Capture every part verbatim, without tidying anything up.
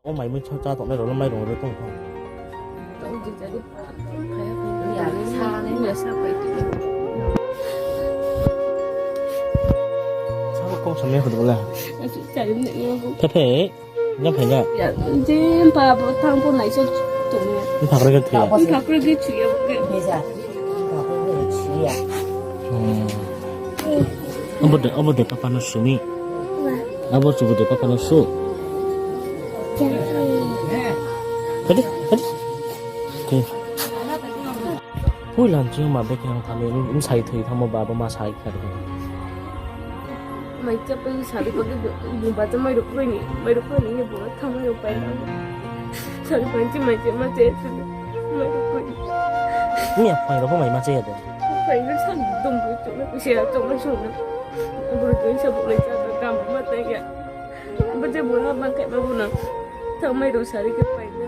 O mai mui chá tongnai rao le mairung ri tong thang. Sabo kau samai hodo le. Phe phe. Jang phai na. Mpha kre khe thoi ya. Abo de, abo de papa no su ni. Abo chubu de papa no su. Tadi, tadi. Oke. Pui lan ching ma bek yang thami, bsai thoi thangmo ba, abo ma sai kha de. Mai cha pai sari ko de, bung ba cha mai ruk kroi ni, mai ruk kroi ni, bung thang mai ruk pai na. Sari pai chi mai cha ma che, mai ruk kroi ni. Ni a pai rok bo mai ma che ya de. Pai ruk san dong bu chuk na, kusia chuk na sung na. Buru tu sa bu lai cha ta kam ma ta ya. Bo je bung ha ma khe ma bu na. Thang mai ruk sari khe pai na.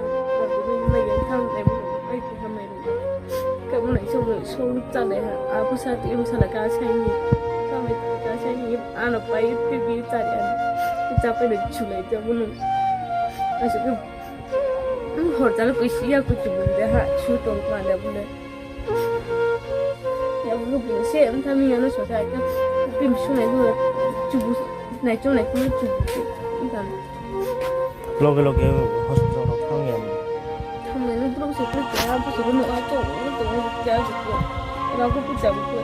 Mai ya thang nai bu na, pai khe ha mai ruk. Khe bo nai sung na, sung cha nai ha. A bu sa ti im sa na ka sai ni. Sa mai ka sai ni. Ano pai pi bi cha ya. Cha pai na chu lai cha bu na. Asu khe. Hor cha le kusi ya kuchu bu de ha. Chu tong ma de bu na. Ya bu bu se, em, thami ya no so sa ka. Pim su nai bu, chubu, nai chong nai ku chubu. Em, thami. Loge loge hospital rao thang ya. Thang ya no bro se kle ya, bu se no a to, no to, ya se ko. Ra ko pu cha bu ko.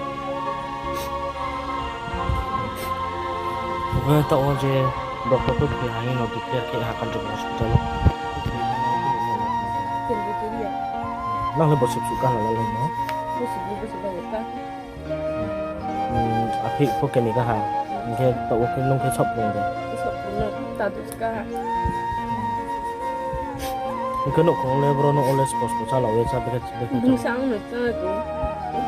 Oke, taoh wo je doctor pho khe hai no declare khe ha Kanchanpur hospital. Nang le bosip suh kaham lalai no? Bosip ni bosip bai ka. Hmm, aphi pho keni kaha. Hingkhe taoh wo khe nung khe sop nung de. Sop nung ta dus kaha. Hingkhe nouhkhong le bro no always pos pos chala ye cha bikhe. Bungsa ang no chá tong.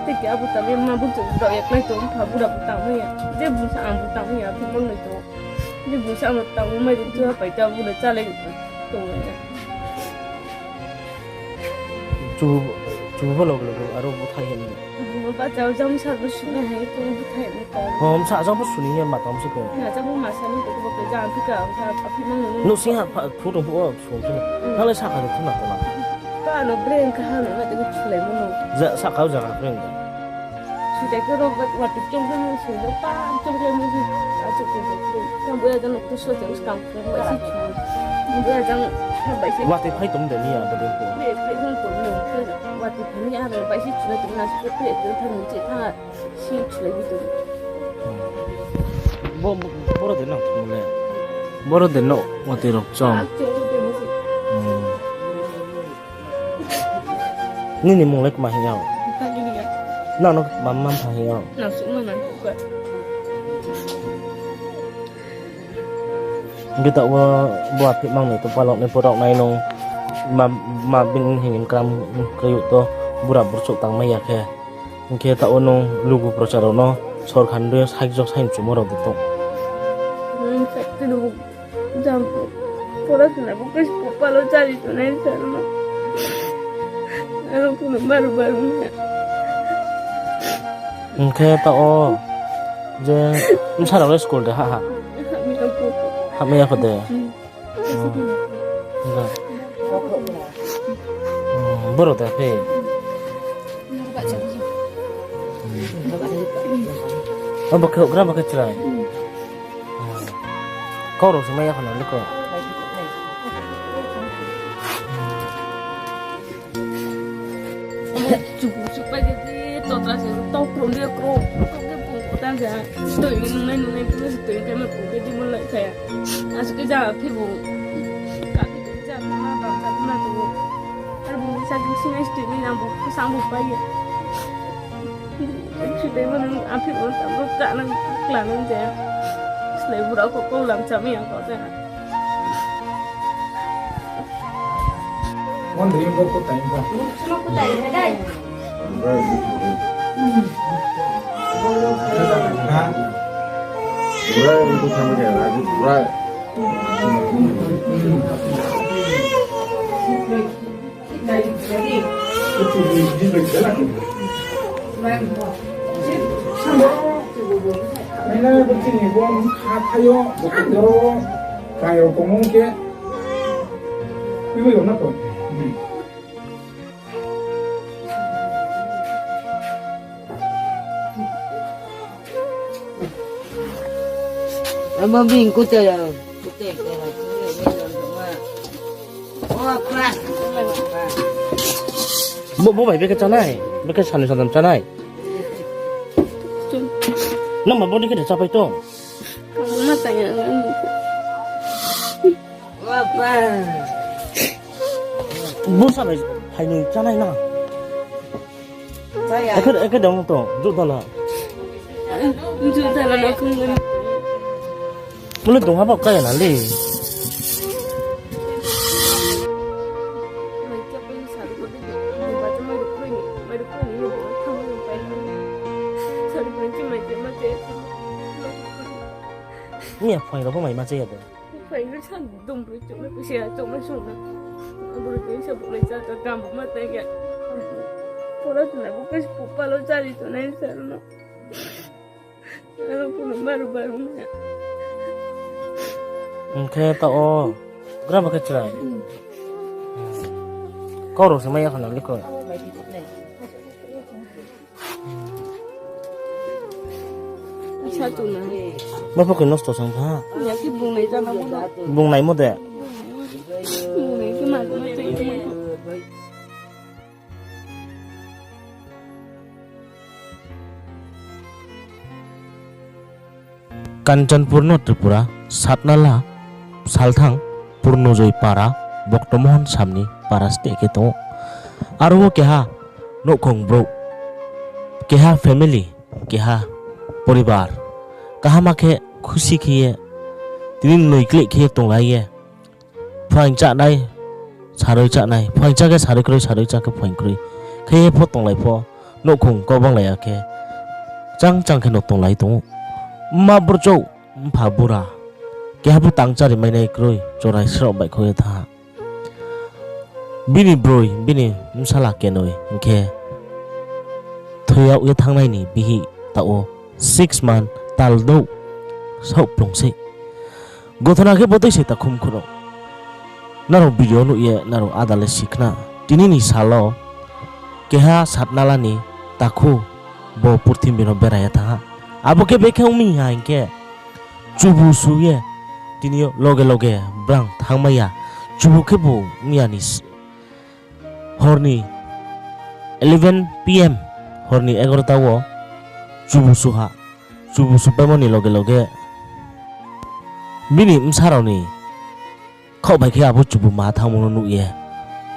Tei khe abo tang ye ma bung tong rao ya klái tong, pha bura bo tang ya. Je bungsa ang bo tang ya, thik mang noi tong. Je bungsa ang bo tang, mai rung thua pai ta bo no chálai tong ya. Chu, chu bo log log aro bo thai hen. Bo ba jao jang sa bo suni hai tong bo thai ni tong. Hom sa jang bo suni ye ma tong si ko. Na jang bo ma sa ni ko bo ke jang thik ang kha, aphi mang noi. No sing ha pha, phu tong phu o. Sung sung. Nang le saka de thuna tong na. Pa no breng kaha no na de chulai mo no. Ja, saka o jaga breng de. Chulai ko rok ba wati chong khe mo sung do pa chong khe mo sung. A chok ke de. Kam bo ya jang ko so jang skang ko ba si chu. Bo ya jang ka ba si. Wati phai tong de ni ya ba de ko. Pre pre hong tong no. Wati phai ni ya ba si chu na tong na si pre pre thang ni che tha. Si chulai bi tong. Bo, bo, boro de nang thung le. Boro de no, wati rok chong. Hmm. Nini mung le kma hing yao? Nang no kma mma mpha hing yao? Hingkhe taoh wo bo aphih mang noi to palok ni pho rok nai nung ma, ma bini hing kram kroi to bura burchouh tangmai ya khe. Hingkhe taoh wo nung lugu procha rok no sorkar ni dui yo sakjak sai mchumo rok de tong. Jang pora suna bo khe palo chari tonai sa no. Ano kuno baru baru ya. Hingkhe taoh wo je bsa rok le school de ha ha? Hamya kho de. Hingkhe. Hmm, boro da khe. Abo khe houhgra bo khe chrai. Kau rao se mai ya khna le ko. Chubu chupai de, totra se tau krom de krom, krom de bung ko tang ja. Stoi ni nungnai nungnai pura stoi ni kama ko de di mo lai kaya. Asu ke ja phi bu. Ka phi ja ma ba ja ma tu. Ar bu sa ki sinai stoi ni na bu sa bu pai ya. Sudai mano aphi bo tamo klanang klanang je. Slai bura ko ko lam chami yang ko je. Mon dei bo ko tai bo. Suno ko tai na dai. Bura ko tamo ke na bura. Nai bo chini bo ha thaio, bo khe doro, kairo tongmung khe. Abo bini kutai ya. Bo, bo bai bekhe chánai, bekhe sani sadam chánai. Nang ma body khe de chápai tong. Bo sa bai phainoi chánai na. Ekhe, ekhe dong tong, juh dala. Juh dala na kung. Bole dong ha ba kaya na le. Miya phaing rao pho mai ma chaya de. Phaing rao sa dong broi chong na kusi ya chong na song na. Abo rao khe sa bo lai cha ta kam bo ma tai ya. Pora sung na bo khe pupa lo chari tongnai sa no. Aro kuno baru baru na. Hing khe ta o gra ba khe chrai. Kau rao se mai ya khana le ko. Sa tu na. Ma pho khe nosto sang pha. Ya ki bung nai jana mo da. Bung nai mo de. Bung nai ki ma ma chai. Kanchanpur no Tripura, Satnala, Salthang, Purnojoi para, Boktomohon samni para steh khe tong ou. Aro wo keha nouhkhong brouh, keha family, keha poribar, kaham khe khusi khe ye, tini noi kleh khe ye tonglai ye, phaing chánai, saroi chánai, phaing chá khe saroi kroi, saroi chá khe phaing kroi. Khe ye pho tonglai pho, nouhkhong kau banglai ya khe, chang chang khe no tonglai tong ou. Mma burchouh, mpha bura, keha pho tang chári mainai kroi, chorai sraoh baihkhouh ye thanng ha. Bini broi, bini bsala kenoi hing khe, thoi yag ye thanngnai ni bihih taoh wo six month tal douh saohkplung sei. Gothona khe bodei se takhum khuro. Nrao video nuh ye nrao áda le si khna. Tini ni sal wo keha Satnala ni takhu bo purthimbi no bera ye thanng ha. Abo khe bekhe ong mi ha hing khe, chubu su ye tini yo loge loge brang thanngmai ya. Chubu khebu miya ni s-, hor ni eleven P M, hor ni egarota wo chubu su ha. Chubu supaimo ni loge loge bini bsa rao ni khaoh bai khe abo chubu ma thanngmo no nuh ye,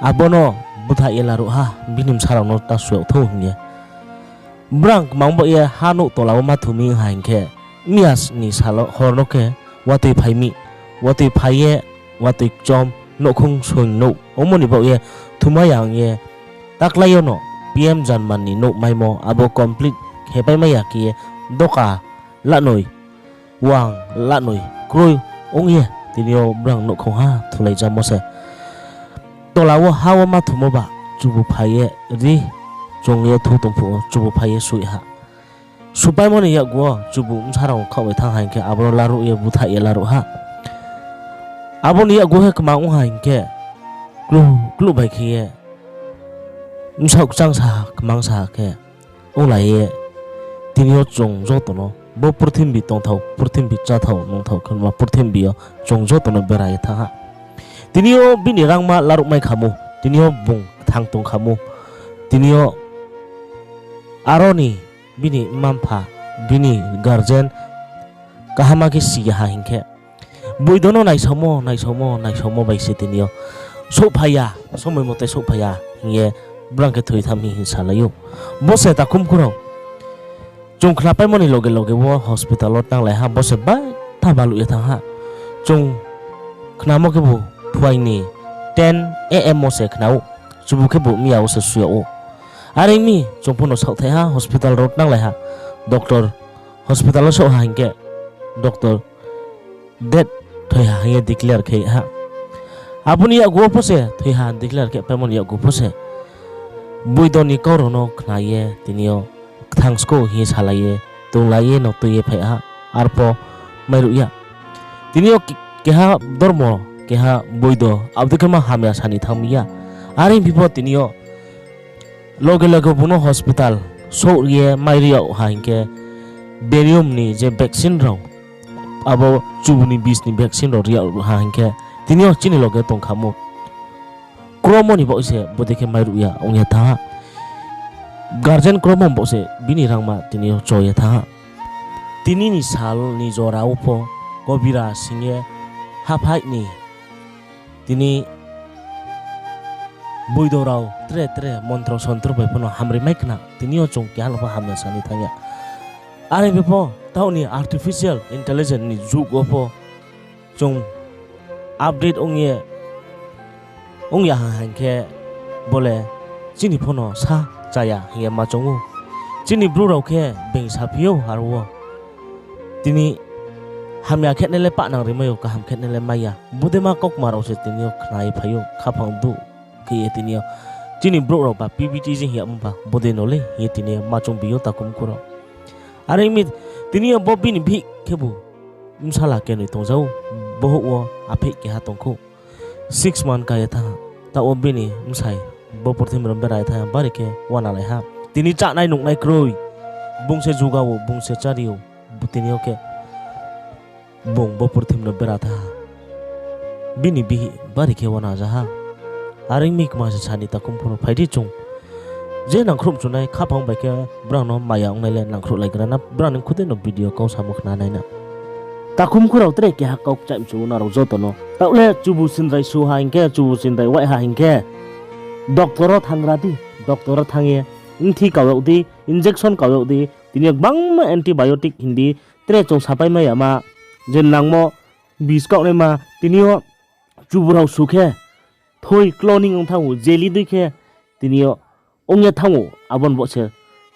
abo no búthaih ye laruh ha, bini bsa rao no ta su yag thou hing ye. Brang kmang baoh ye ha nouh tola wo ma thu mi ha hing khe, miya ni sal wo hor no khe watoi phai mi, watoi phai ye, watoi kchom, nouhkhong soing nouh, omo ni baoh ye thumai ya ong ye, taklái yo no P M Janman ni nouh maimo abo complete khe paimai ya khe ye, doka lanoi, wang lanoi kroi ong ye, tini yo brang nouhkhong ha thulai jamo se. Tola wo ha wo ma thumo ba, chubu phai ye ri chung ye thu tong phuh wo, chubu phai ye soi ha. Supaimo ni yakgu wo chubu bsa rao khaoh bai thanng ha hing khe, abo no laruh ye búthaih ye laruh ha. Abo ni yakgu khe kmang ong ha hing khe, kluh, kluh bai khe ye, bsaoh kchang sa ha, kmang sa ha khe, onglai ye, tini yo chung joto no, bo purthimbi tongthao, purthimbi cháthao, nungthao khe ma purthimbi yo chung joto no bera ye thanng ha. Tini yo bini rangma laruhmai khamu, tini yo bung kthang tong khamu, tini yo aro ni bini mma-mpha, bini guardian kaham khe si ya ha hing khe, boido no naisaomo, naisaomo, naisaomo bai se tini yo souhphai ya, somoi mote souhphai ya hing ye brang khe thoi tham hing hing salai ou. Bo se takhum khuro. Chung khnapaimo ni loge loge wo hospital wo tanglai ha, bo se baitha baluh ye thanng ha. Chung khnamo khebu phuaing ni ten A M wo se khna ou, chubu khebu miya wo se su yag ou. Are ong mi chung pho no saohthai ha, hospital rao tanglai ha, doctor hospital wo souh ha hing khe, doctor dead thoi ha hing ye declare khe ha. Abo ni yakgu wo pho se thoi ha declare khe paimo ni yakgu pho se, boido ni kau rao no khna ye tini yo kthang skou hing ye salai ye, tonglai ye no tui ye phai ha, arpho mairuh ya. Tini yo ke-, keha dormo keha boido, abo dei khe ma hamya sani thanng mi ya. Are phi pho tini yo loge loge bung no hospital souh ye mai ri yag ha hing khe, benium ni je vaccine rao, abo chubu ni bis ni vaccine rao ri yag ha hing khe, tini yo chini loge tong khamo kromo ni baoh se bodei khe mairuh ya ong ye thanng ha. Guardian kromo baoh se bini rangma tini yo cho ye thanng ha. Tini ni sal ni jora wo pho kobira sing ye haphaih ni tini boido rao tre tre montro sontro bai pho no hamri mai khna, tini yo chung keha no pho hamya sani thanng ya. Are phi pho taoh ni artificial intelligence ni jug wo pho chung update ong ye ong ya ha hing khe, bo le chini pho no sa chaya hing ye ma choung ou. Chini bru rao khe being saphi ou aro wo. Tini hamya khenai le pahnang ri mai ou, kaham khenai le mai ya. Bodei ma kaukma rao se tini yo khna ye phai ou, khaphang duh khe ye tini yo. Chini brouh rao ba P B T G hing yagmo ba bodei no le hing ye tini yo ma choung bi ou takhumkhu rao. Are ong mi, tini yo bo bini bihih khebu bsala kenoi tongja ou, bohouh wo apheih keha tong khou. Six month ka ye thanng ha, taoh wo bini bsai bo purthimbi no bera ye thanng ha, bari khe uanalai ha. Tini chánai nungnai kroi, bung se juga ou, bung se chári ou, tini yo khe bung bo purthimbi no bera thanng ha. Bini bihih bari khe uana ja ha. Are ong mi kma se sani takhumkhu rao, phai di chung. Je nangkhruh mchunai khaphang bai khe brao no maya ongnai le nangkhruhlai gra na, brao ni khudei no video kau samo khna nai na. Takhumkhu rao tre keha kau kchaih mchu ou nrao joto no. Taoh le chubu sindrai su ha hing khe, chubu sindrai waih ha hing khe, doctor wo thanng ra di, doctor wo thanng ye, mthi kau yag di, injection kau yag di, tini yo gbangma antibiotic hing di, tre chung sapai mai yama, je nangmo bis kauhnaima, tini yo chubu rao su khe, thoi cloning ong thanng ou, jelly dei khe, tini yo ong ye thanng ou, abo ni baoh se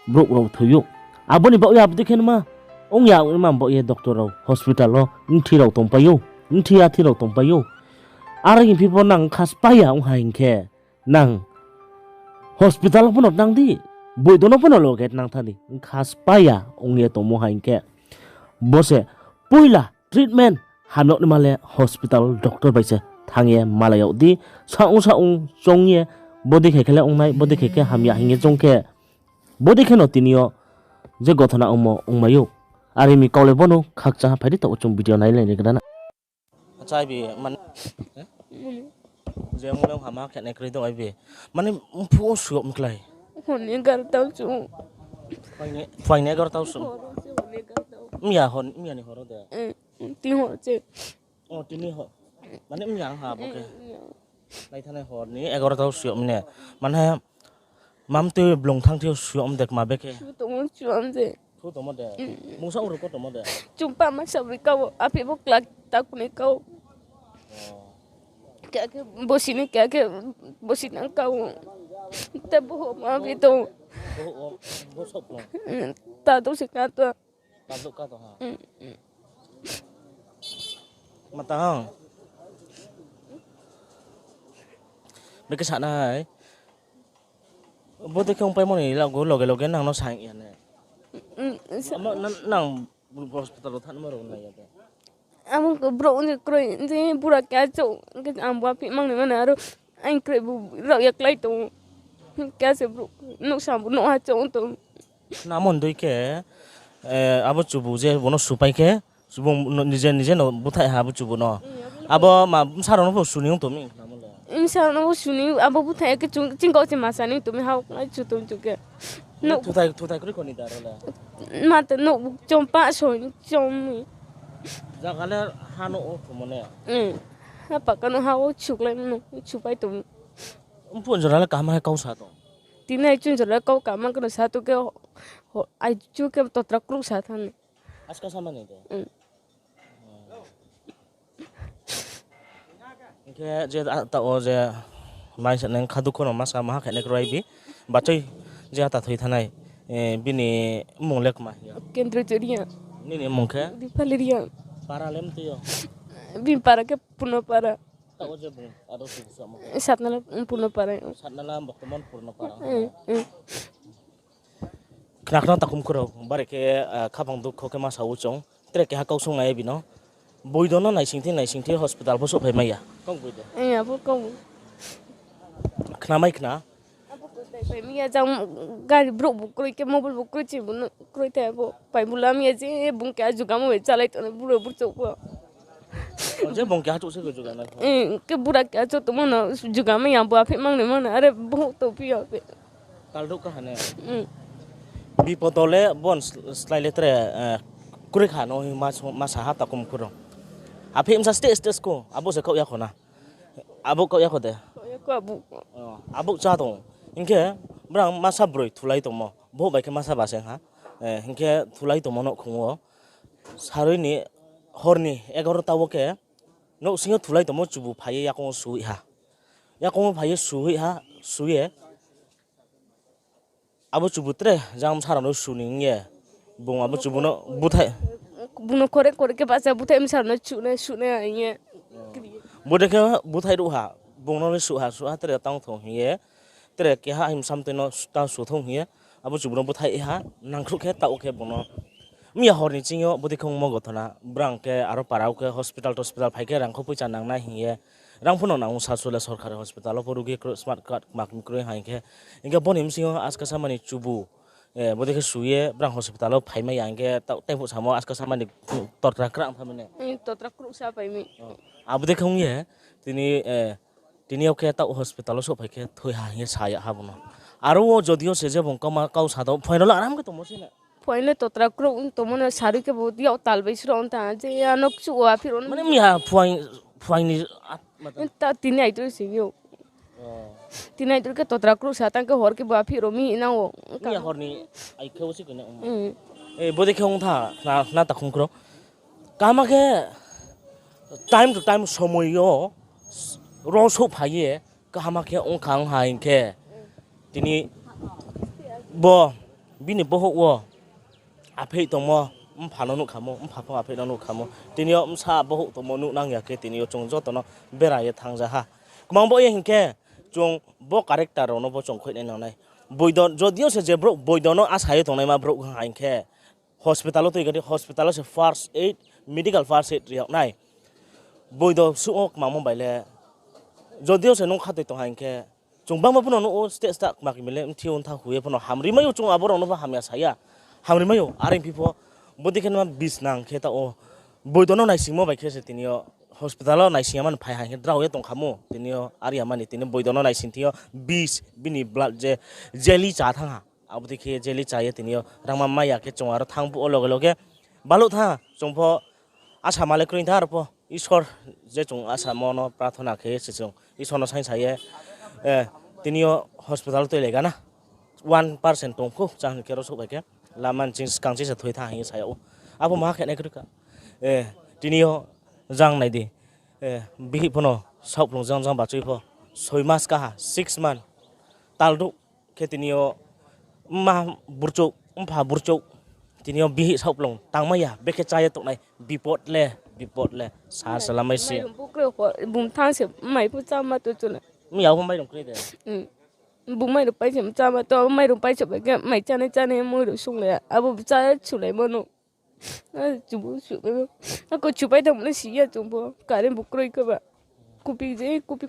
brouh rao thoi ou. Abo ni baoh ye abo dei khe nma ong ya, ongma baoh ye doctor rao hospital wo mthi rao tongpai ou, mthi athi rao tongpai ou. Are hing phi pho nang kha spái ya ong ha hing khe, nang hospital wo pho no tang di, boido no pho no loge tang thanng di, kha spái ya ong ye tongmo ha hing khe, bo se poila treatment hamyag naima le hospital doctor bai se thanng ye malai yag di, saoh saoh choung ye, bodei khe khe le ongnai, bodei khe khe hamya hing ye choung khe, bodei khe no tini yo je gothona ongmo ongmai ou. Are mi kau le bo no khakchang ha, phai di taoh wo chung video nailai gra na. Achai bi, man, je ong le hama khe nai kroi dong ai bi. Mani mphuh wo suyag mklái. Hor ni egarota wo sung. Phuaing ni egarota wo sung. Mya hor, mya ni hor wo de. Tini hor se. O, tini hor. Mani mya ha bo khe. Lai thanai hor ni egarota wo suyag mne. Mane, mam tui blung thang thio suyag mde kma bekhe. Su tongmo suyag mde. Thu tongmo de. Mungsa ong ruko tongmo de. Chung pa ma sabri kau, aphi bo kla takunai kau. Khe khe bosi ni, khe khe bosi nang kau. Te boho ma bi tong. Boho, boho sop no. Ta do se ka to. Ta do ka to ha. Mata hang. Bekhe sanai. Bodei khe ongpaimo ni loge loge nang no saing ya ne. Nang hospital wo thanngmo rao nai ya de. Abo brouh ong je kroi, je bura keha chouh, ang bo aphi mang ni mano aro, ang kroi bu rao ya klái tong. Keha se brouh, nouhsa bu nouhha chouh ong tong. Namo ni dei khe, abo chubu je bo no supai khe, bung nije nije no búthaih ha abo chubu no. Abo ma bsa rao no pho suni ong tong mi. Bsa rao no pho suni, abo búthaih ya khe chung, ching kau se ma sa ni tong mi ha, ai chu tong chu khe. Thuthai, thuthai kroi kho ni da ro le. Ma to nouh chom pa so chom mi. Zaga le ha no o thumo ne. Ha paka no ha o chuklai no, chupai tong. Mphuh jora le kaham hai kau sa tong. Tini ai chung jora le kau kaham khe no sa tong khe, ai chu khe totra kruk sa thanng. Aska sama ni de. Hing khe je taoh wo je mai se nang kha dukho no ma sa maha khe nai kroi bi. Bachoi je ata thoi thanai, bini mmung le kma ya. Kendra Choria. Nini mmung khe? Dipali Reang. Para le mtui yo? Bini para khe Purno para. Taoh wo je bung aro se bsa mo khe? Satnala, Purno para. Satnala, boktoman Purno para. Khna khna takhum khurao, bari khe, khaphang dukho khe ma sa ou chung. Tre keha kau sung nai bino. Boido no naising thi, naising thi hospital pho souhphai mai ya. Kong boi de. Abo kong. Khna mai khna. Abo kong tai pai mi ya jang gari brouh bu kroi khe, mobile bu kroi chi bu no kroi thai abo. Pai bu lam ya je bung khe a jugamo bai chalai tong bura burchouh pho. O, je bung khe achouh se khe jugamo. Khe bura khe achouh tongmo no jugamo ya bo aphi mang ni mang na are bo to pi ya phe. Kaldouh ka hane. Bipodo le bon slái le tre, kroi kha no hing ma sa ha takum khuro. Aphi msa stage stage ko, abo se kaoh ya kho na. Abo kaoh ya kho de. Abo chá tong. Hing khe brang masa broi thulai tongmo. Bohouh bai khe masa ba se ha. Hing khe thulai tongmo nouhkhong wo. Saroi ni hor ni egarota wo khe nouhsing yo thulai tongmo chubu phai ye yakoung wo su ha. Yakoung wo phai ye su ha, su ye. Abo chubu tre jang bsa rao no su ni hing ye. Bung abo chubu no búthaih. Bung no khore khore khe bahcha búthaih bsa rao no chuhnai, suhnai hing ye. Bodei khe búthaih ruh ha, bung no le su ha, su ha tre tang thong hing ye. Tre keha himsam tui no ta su thong hing ye. Abo chubu no búthaih ha, nangkhruh khe taoh khe bung no. Miya hor ni ching yo bodei khe ongmo gothona, brang khe aro para wo khe hospital tospital phai khe rang kho poicha nangnai hing ye. Rang pho no nang ong sa su le sorkari hospital wo pho rugi kroi, smart card kma kmi kroi ha hing khe. Hing khe bo ni bsing yo aska sama ni chubu, bodei khe su ye brang hospital wo phai mai ya hing khe taoh tei phuh samo aska sama ni tortra kra ong pha mi ne. Tortra kruh sa pai mi. Abo dei khe ong ye, tini, tini yo khe taoh hospital wo souhphai khe thoi ha hing ye sa ya ha bo no. Aro wo jodi yo se je bung kau ma kau sa tong, phuaing rao le aram khe tongmo se na. Phuaing le tortra kruh tongmo no sarui khe bo yak tal bai sro ong tha, je ano kchuh wo aphi rao no. Mane miya phuaing, phuaing ni ta tini aitor se yo. Tini aitor khe tortra kruh sa tang khe hor khe bo aphi rao mi nang wo. Miya hor ni ai khe wo si koi na. Bodei khe ong tha, na takhum kro. Kaham khe time to time somoi yo ro souhphai ye, kaham khe ong kha ong ha hing khe. Tini bo bini bohouh wo apheih tongmo, mpha no nuh khamo, mpha pho apheih no nuh khamo. Tini yo bsa bohouh tongmo nuh nang ya khe tini yo chung joto no bera ye thanng ja ha. Kmang bo ye hing khe chung bo character rao no bo chung khoihnai nangnai. Boido, jodi yo se je brouh boido no asa ye tongnaima brouh ha hing khe, hospital wo tui gadi, hospital wo se first aid, medical first aid ri yag nai. Boido suh wo kmangmo bai le, jodi yo se nung khatoi tong ha hing khe, chung bangma pho no nuh ou, state sta kma kmi le mthi ong tha hu ye pho no hamri mai ou, chung abo rao no pho hamya sa ya. Hamri mai ou, are phi pho, bodei khe no bisnang khe taoh wo, boido no naisingmo bai khe se tini yo hospital wo naising ya mani phai ha hing khe drao ye tong khamo, tini yo are ya mani, tini boido no naising thing yo bis, bini blood je, jelly chá thanng ha. Abo dei khe jelly chá ye tini yo rangma mai ya khe chung aro thanng phuh wo loge loge baluh thanng ha. Chung pho asa ma le kroi tha aro pho. Isor je chung asamo no prathona khe se chung Isor no saingsa ye, tini yo hospital tuilai gana. One percent tong khou, chang khe ro souhphai khe. Lama ni ching skang ching se thoi thanng hing ye sa yag ou. Abo maha khe nai kroi kha. Tini yo jang nai di. Bihih pho no saohkplung jang jang bachui pho. Soi mas kaha, six month. Taldouh khe tini yo mma burchouh, mpha burchouh. Tini yo bihih saohkplung tangmai ya, bekhe chá ye tongnai. Bipot le, bipot le. Sa salamai se. Bung thanng se, mai pho cháma to chuna. Miya pho mairung kroi de. Bung mairung pai se cháma to, mairung pai se bai khe mai chánai chánai mui rao sung le. Abo chá sulaimo no. Chubu su, ako chupai thanng mano si ya chung pho. Current bu kroi khe ba. Kupi je, kupi